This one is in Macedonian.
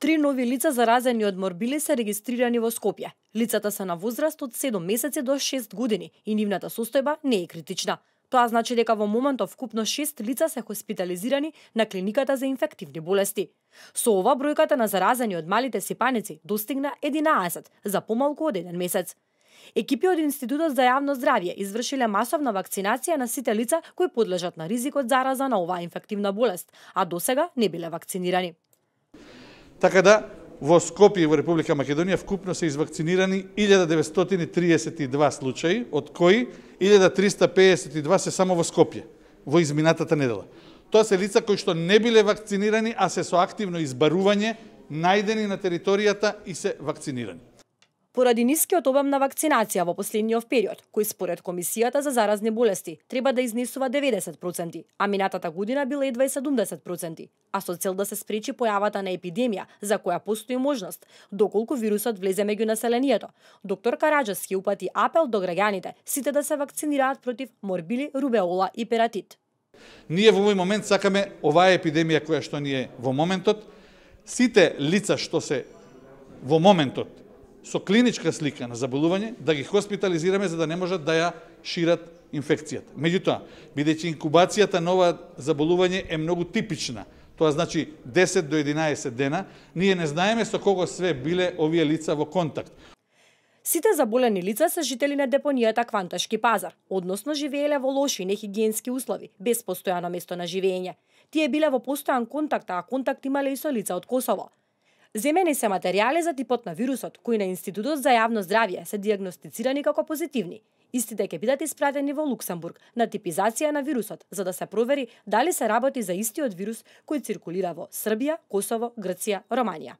3 нови лица заразени од морбили се регистрирани во Скопје. Лицата се на возраст од 7 месеци до 6 години и нивната состојба не е критична. Тоа значи дека во моментов вкупно 6 лица се хоспитализирани на клиниката за инфективни болести. Со ова бројката на заразени од малите сипаници достигна 11 за помалку од 1 месец. Екипи од Институтот за јавно здравје извршиле масовна вакцинација на сите лица кои подлежат на ризик од зараза на оваа инфективна болест, а досега не биле вакцинирани. Така да, во Скопје и во Република Македонија вкупно се извакцинирани 1932 случаи, од кои 1352 се само во Скопје, во изминатата недела. Тоа се лица кои што не биле вакцинирани, а се со активно избарување, најдени на територијата и се вакцинирани. Поради нискиот обем на вакцинација во последниот период, кој според Комисијата за заразни болести треба да изнесува 90%, а минатата година била едва и 70%, а со цел да се спречи појавата на епидемија за која постои можност, доколку вирусот влезе меѓу населението, доктор Караджевски упати апел до граѓаните сите да се вакцинираат против морбили, рубеола и ператит. Ние во овој момент сакаме оваа епидемија која што ни е во моментот, сите лица што се во моментот со клиничка слика на заболување, да ги хоспитализираме за да не можат да ја шират инфекцијата. Меѓутоа, бидејќи инкубацијата на ова заболување е многу типична, тоа значи 10 до 11 дена, ние не знаеме со кого све биле овие лица во контакт. Сите заболени лица се жители на депонијата Кванташки пазар, односно живееле во лоши нехигиенски услови, без постојано место на живење. Тие биле во постојан контакт, а контакт имале и со лица од Косово. Земени се материјали за типот на вирусот, кои на Институтот за јавно здравје се диагностицирани како позитивни. Истите ќе бидат испратени во Луксембург на типизација на вирусот, за да се провери дали се работи за истиот вирус кој циркулира во Србија, Косово, Грција, Романија.